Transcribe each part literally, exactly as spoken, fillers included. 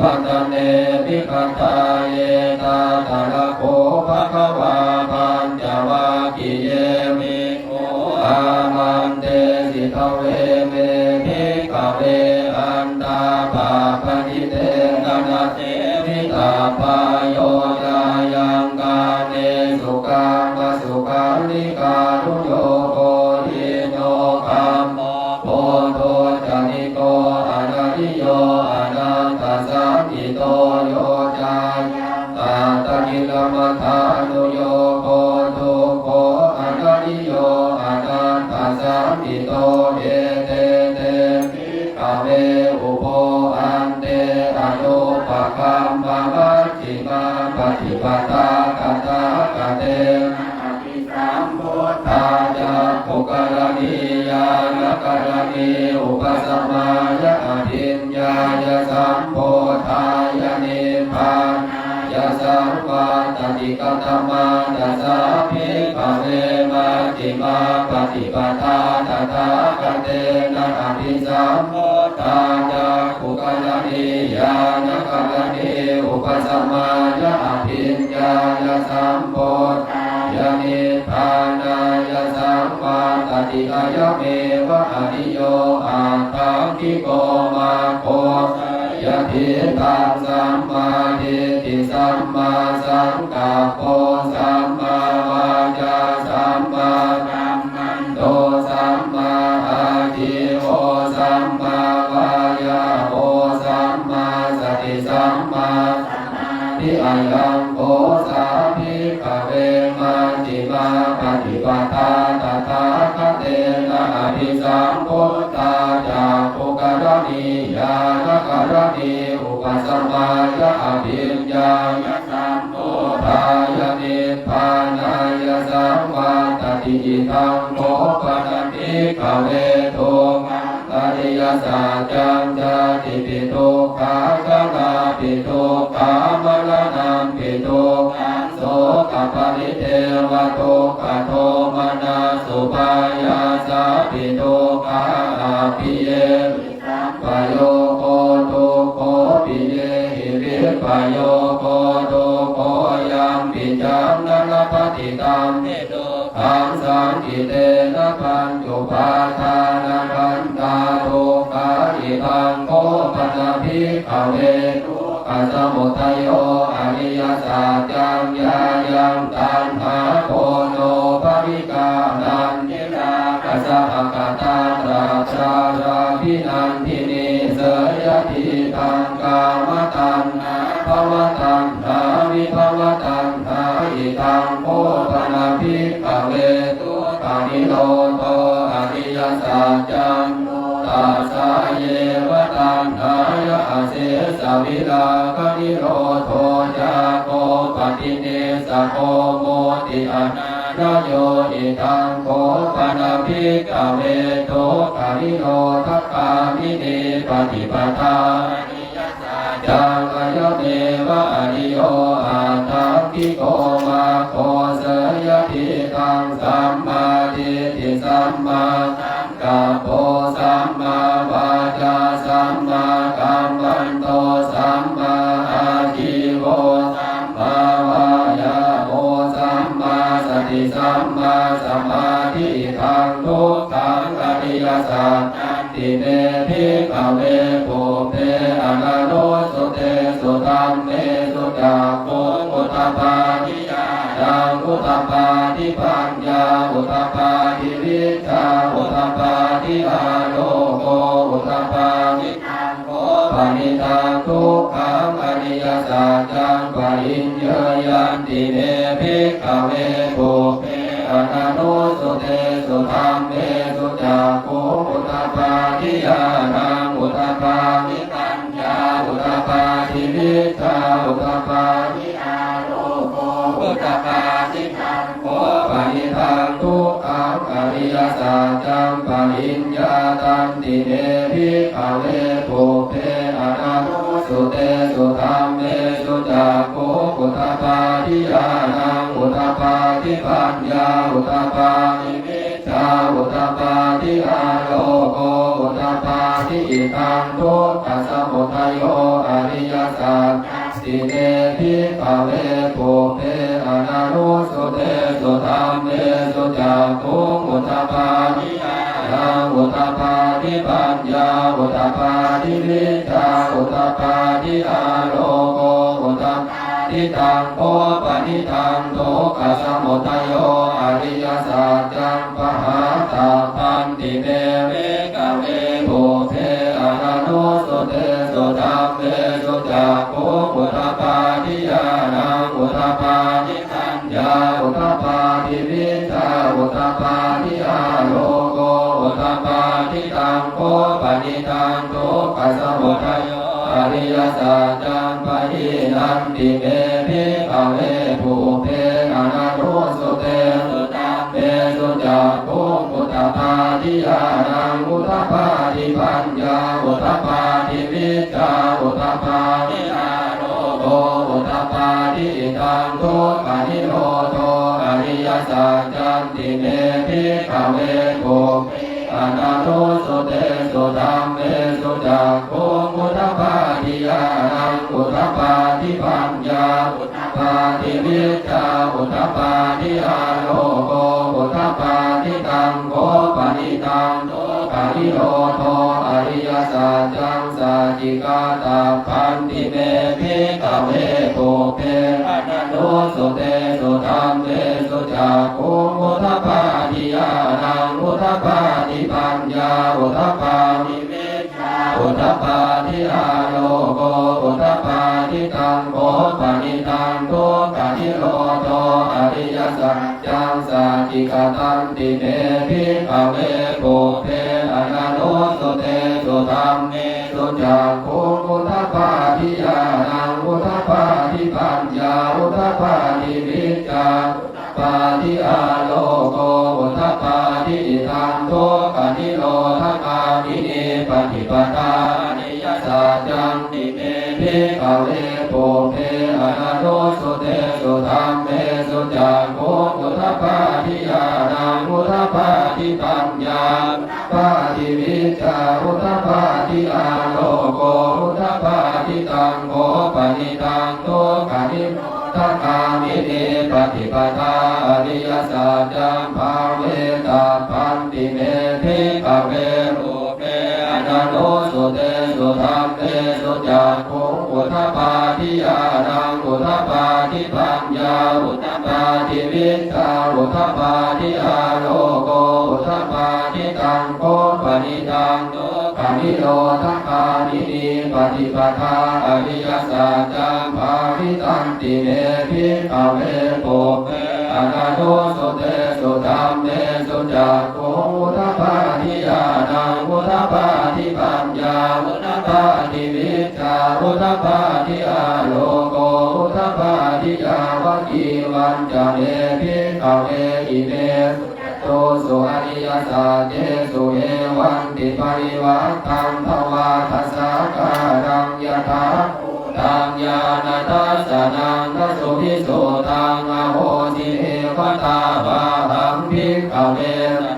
Pattane migadāye. Tatra kho bhagavā pañcavaggiye bhikkhū āmantesi: Dveme, bhikkhave, antā pāpajitena na sevitabbā. Yo cāyaṃ kāmesu kāmasukhallikānuyogo hīno gammo pothujjaniko anariyo anatthasañhito. Yo cāyaṃ attakilamathānuyogo dukkho anariyo anatthasañhito. Ete te, bhikkhave, ubho ante anupagamma majjhimā paṭipadā tathāgatena abhisambuddhā cakkhukaraṇī ñāṇakaraṇī upasamāya abhiññāya sambodhāya nibbānāya saṃvattati. Katamā ca sā, bhikkhave, majjhimā paṭipadā tathāgatena abhisambuddhā cakkhukaraṇī ñāṇakaraṇī upasamāya abhiññāya sambodhāya nibbānāya saṃvattati? Ayameva ariyo aṭṭhaṅgiko maggo. Seyyathīdaṃ: sammādiṭṭhi sammāsaṅkappo sammāvācā sammākammanto sammāājīvo sammāvāyāmo sammāsati sammāsamādhi. Ayaṃ kho sā, bhikkhave, majjhimā paṭipadā tathāgatena abhisambuddhā cakkhukaraṇī ñāṇakaraṇī upasamāya abhiññāya sambodhāya nibbānāya saṃvattati. Idaṃ kho pana, bhikkhave, dukkhaṃ ariyasaccaṃ: jātipi dukkhā jarāpi dukkhā maraṇampi dukkhaṃ sokaparidevadukkhadomanassupāyāsāpi dukkhā appiyehi sampayogo dukkho piyehi vippayogo dukkho yampicchaṃ na labhati tampi dukkhaṃ saṅkhittena pañcupādānakkhandhā dukkhā. Idaṃ kho pana, bhikkhave, dukkhasamudayo ariyasaccaṃ: yāyaṃ taṇhā ponobbhavikā nandirāgasahagatā tatrābhinandinī seyyathīdaṃ: kāmataṇhā bhavataṇhā vibhavataṇhā. Idaṃ kho pana, bhikkhave, dukkhanirodho ariyasaccaṃ: yo tassāyeva taṇhāya asesavirāganirodho cāgo paṭinissaggo mutti anālayo. Idaṃ kho pana, bhikkhave, dukkhanirodhagāminī paṭipadā ariyasaccaṃ: ayameva ariyo aṭṭhaṅgiko maggo. Seyyathīdaṃ: sammādiṭṭhi sammāsaṅkappo sammāvācā sammākammanto sammāājīvo sammāvāyāmo sammāsati sammāsamādhi. Idaṃ dukkhaṃ ariyasaccanti me, bhikkhave, pubbe ananussutesu dhammesu cakkhuṃ udapādi, ñāṇaṃ udapādi, paññā udapādi, vijjā udapādi, āloko udapādi. Panidaṃ dukkhaṃ ariyasaccaṃ pariññeyyanti me, bhikkhave, pubbe ananussutesu dhammesu cakkhuṃ udapādi, ñāṇaṃ udapādi, paññā udapādi, vijjā udapādi, āloko udapādi. Panidaṃ dukkhaṃ ariyasaccaṃ pariññātanti me, bhikkhave, pubbe ananussutesu dhammesu cakkhuṃ udapādi, ñāṇaṃ udapādi, paññā udapādi, vijjā udapādi, āloko udapādi. Idaṃ dukkhasamudayo ariyasaccanti me bhikkhave pubbe ananussutesu dhammesu cakkhuṃ udapādi, ñāṇaṃ udapādi, paññā udapādi, vijjā udapādi, āloko udapādi. Taṃ kho panidaṃ dukkhasamudayo ariyasaccaṃ pahātabbanti me bhikkhave pubbe ananussutesu dhammesu cakkhuṃ udapādi, ñāṇaṃ udapādi, paññā udapādi, vijjā udapādi, āloko udapādi. Taṃ kho panidaṃ dukkhasamudayo ariyasaccaṃ pahīnanti me bhikkhave pubbe ananussutesu dhammesu cakkhuṃ udapādi, ñāṇaṃ udapādi, paññā udapādi, vijjā udapādi, āloko udapādi. Idaṃ dukkhanirodho ariyasaccanti me bhikkhave pubbe ananussutesu dhammesu cakkhuṃ udapādi, ñāṇaṃ udapādi, paññā udapādi, vijjā udapādi, āloko udapādi. Taṃ kho panidaṃ dukkhanirodho ariyasaccaṃ sacchikātabbanti me bhikkhave pubbe ananussutesu dhammesu cakkhuṃ udapādi, ñāṇaṃ udapādi, paññā udapādi, vijjā udapādi, āloko udapādi. Taṃ kho panidaṃ dukkhanirodho ariyasaccaṃ sacchikatanti me bhikkhave pubbe ananussutesu dhammesu cakkhuṃ udapādi, ñāṇaṃ udapādi, paññā udapādi, vijjā udapādi, āloko udapādi. Idaṃ dukkhanirodhagāminī paṭipadā ariyasaccanti me bhikkhave pubbe ananussutesu dhammesu cakkhuṃ udapādi, ñāṇaṃ udapādi, paññā udapādi, vijjā udapādi, āloko udapādi. Taṃ kho panidaṃ dukkhanirodhagāminī paṭipadā ariyasaccaṃ bhāvetabbanti me bhikkhave pubbe ananussutesu dhammesu cakkhuṃ udapādi, ñāṇaṃ udapādi, paññā udapādi, vijjā udapādi, āloko udapādi. Taṃ kho panidaṃ dukkhanirodhagāminī paṭipadā ariyasaccaṃ bhāvitanti me bhikkhave pubbe ananussutesu dhammesu cakkhuṃ udapādi, ñāṇaṃ udapādi, paññā udapādi, vijjā udapādi, āloko udapādi. Yāvakīvañca me bhikkhave imesu catūsu ariyasaccesu evantiparivaṭṭaṃ dvādasākāraṃ yathābhūtaṃ ñāṇadassanaṃ na suvisuddhaṃ ahosi, neva tāvāhaṃ bhikkhave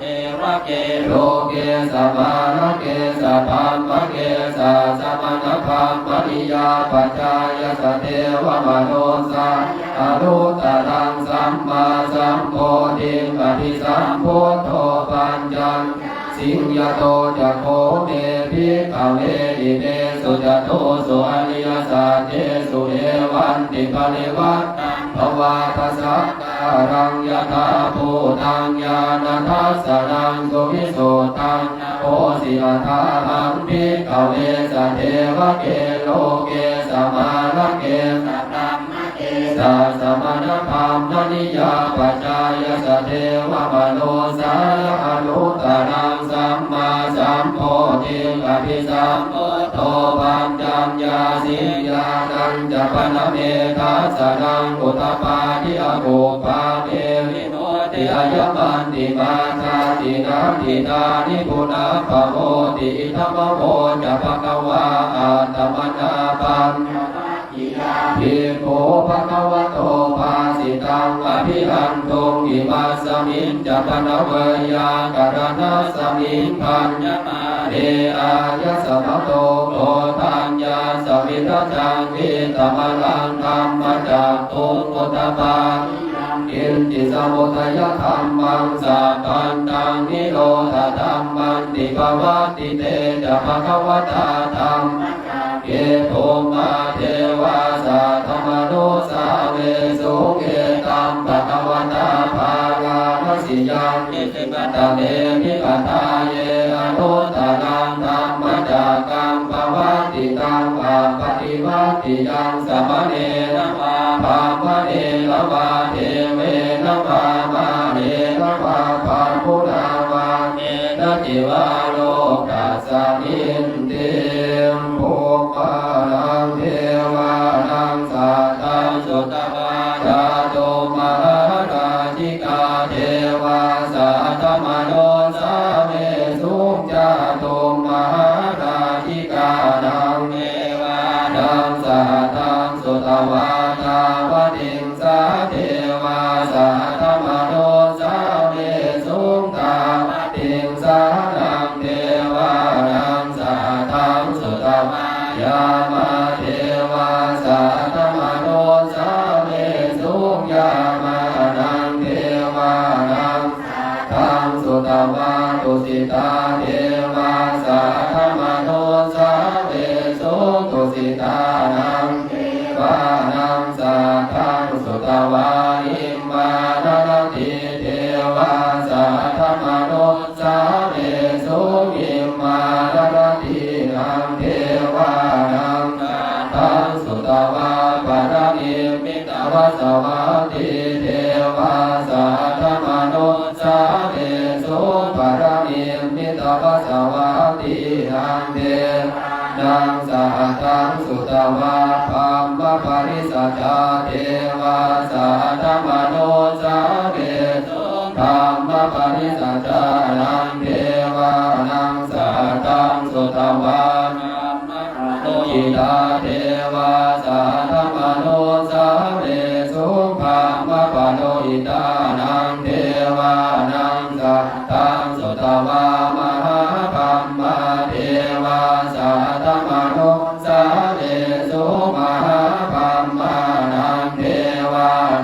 devake loke samārake sabrahmake sassamaṇabrāhmaṇiyā pajāya sadevamanussāya anuttaraṃ sammāsambodhiṃ abhisambuddho paccaññāsiṃ. Yato ca kho me bhikkhave imesu catūsu ariyasaccesu evantiparivaṭṭaṃ dvādasākāraṃ yathābhūtaṃ ñāṇadassanaṃ suvisuddhaṃ ahosi, athāhaṃ bhikkhave sadevake loke samārake sabrahmake sassamaṇabrāhmaṇiyā pajāya sadevamanussāya anuttaraṃ sammāsambodhiṃ abhisambuddho paccaññāsiṃ. Ñāṇañca pana me dassanaṃ udapādi, akuppā me vino ti ayamantimā jāti natthidāni punabbhavoti. Idamavoca bhagavā. Attamanā paññavaggiyā Iti bhagavato bhāsitaṃ abhinanduṃ imasmiñca pana veyyākaraṇasmiṃ bhaññamāne āyasmato Koṇḍaññassa virajaṃ vītamalaṃ dhammacakkhuṃ udapādi: yaṅkiñci samudayadhammaṃ sabbantaṃ nirodhadhammanti. Pavattite ca bhagavatā dhammacakke bhummā devā saddamanussāvesuṃ: etaṃ bhagavatā bārāṇasiyaṃ isipatane migadāye anuttaraṃ dhammacakkaṃ pavattitaṃ appaṭivattiyaṃ samaṇena vā brāhmaṇena vā devena vā mārena vā brahmunā vā kenaci vā lokasminti. Bhummānaṃ devānaṃ saddaṃ sutvā cātummahārājikā devā saddamanussāvesuṃ: cātummahārājikānaṃ devānaṃ saddaṃ sutvā tāvatiṃsā devā saddamanussāvesuṃ: tāvatiṃsānaṃ devānaṃ saddaṃ sutvā yāmā devā saddamanussāvesuṃ: yāmānaṃ devānaṃ saddaṃ sutvā tusitā devā saddamanussāvesuṃ: tusitānaṃ devānaṃ saddaṃ sutvā nimmānaratī devā saddamanussāvesuṃ: nimmānaratīnaṃ devānaṃ saddaṃ sutvā paranimmitavasavattī devā saddamanussāvesuṃ: paranimmitavasavattīnaṃ devānaṃ saddaṃ sutvā brahmapārisajjā devā saddamanussāvesuṃ: brahmapārisajjānaṃ devānaṃ saddaṃ sutvā brahmapurohitā devā saddamanussāvesuṃ: brahmapurohitānaṃ devānaṃ saddaṃ sutvā mahābrahmā devā saddamanussāvesuṃ: mahābrahmānaṃ devānaṃ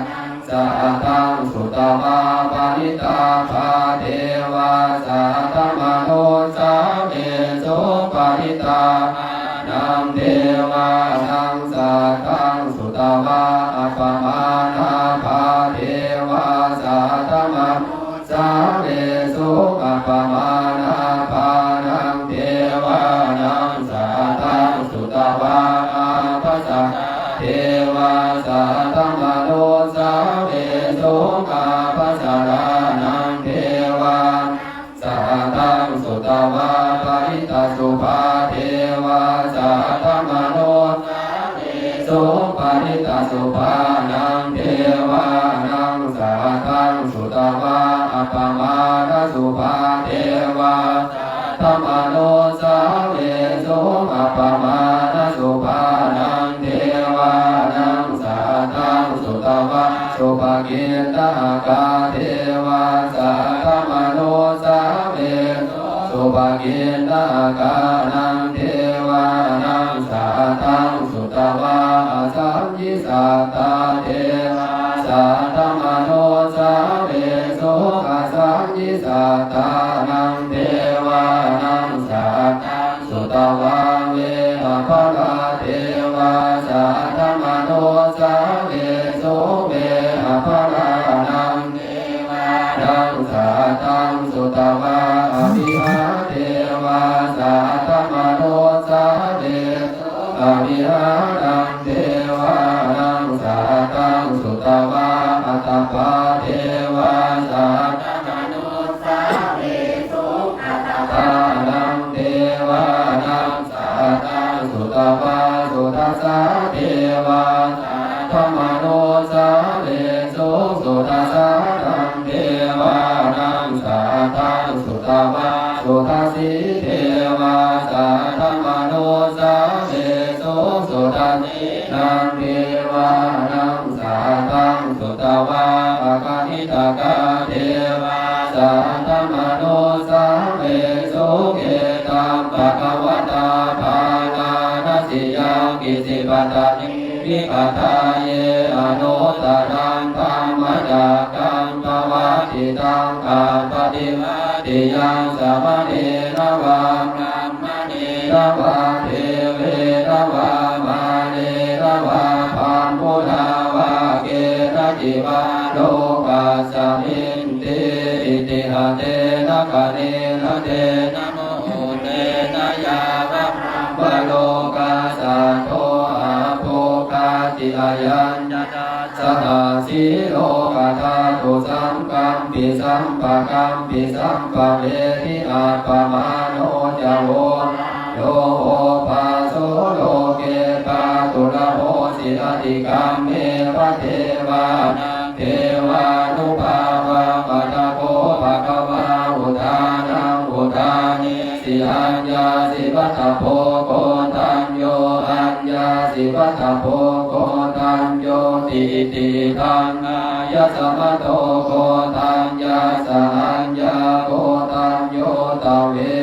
saddaṃ sutvā parittābhā devā saddamanussāvesuṃ: parittābhānaṃ devānaṃ saddaṃ sutvā appamāṇābhā devā saddamanussāvesuṃ: appamāṇābhānaṃ devānaṃ saddaṃ sutvā ābhassarā devā saddamanussāvesuṃ: ābhassarānaṃ devānaṃ saddaṃ sutvā parittasubhā devā saddamanussāvesuṃ: parittasubhānaṃ devānaṃ saddaṃ sutvā appamāṇasubhā devā saddamanussāvesuṃ: appamāṇasubhānaṃ devānaṃ saddaṃ sutvā subhakiṇhakā devā saddamanussāvesuṃ: subhakiṇhakānaṃ devānaṃ saddaṃ sutvā asaññi satthā devā saddamanussāvesuṃ: asaññisatthānaṃ devānaṃ saddaṃ sutvā vehapphalā devā saddamanussāvesuṃ: vehapphalānaṃ devānaṃ saddaṃ sutvā avihā devā saddamanussāvesuṃ: avihānaṃ devānaṃ saddaṃ sutvā atappā devā saddamanussāvesuṃ: atappānaṃ devānaṃ saddaṃ sutvā sudassā devā saddamanussāvesuṃ: sudassānaṃ devānaṃ saddaṃ sutvā sudassī devā saddamanussāvesuṃ: sudassīnaṃ devā devā akaniṭṭhakā devā saddamanussāvesuṃ: Etaṃ bhagavatā bārāṇasiyaṃ isipatane migadāye anuttaraṃ dhammacakkaṃ pavattitaṃ appaṭivattiyaṃ samaṇena vā brāhmaṇena vā devena vā mārena vā brahmunā vā kenaci vā lokasminti. Itiha tena khaṇena tena muhuttena yāva brahmalokā saddo abbhuggacchi. Ayañca dasasahassī lokadhātu saṅkampi sampakampi sampavedhi. Appamāṇo ca oḷāro obhāso loke pāturahosi atikkammeva devānaṃ devānubhāvaṃ. Atha kho bhagavā udānaṃ udāne si: Aññāsi vata bho koṇḍañño, aññāsi vata bho koṇḍaññoti. Iti hidaṃ āyasmato koṇḍaññassa aññākoṇḍañño tveva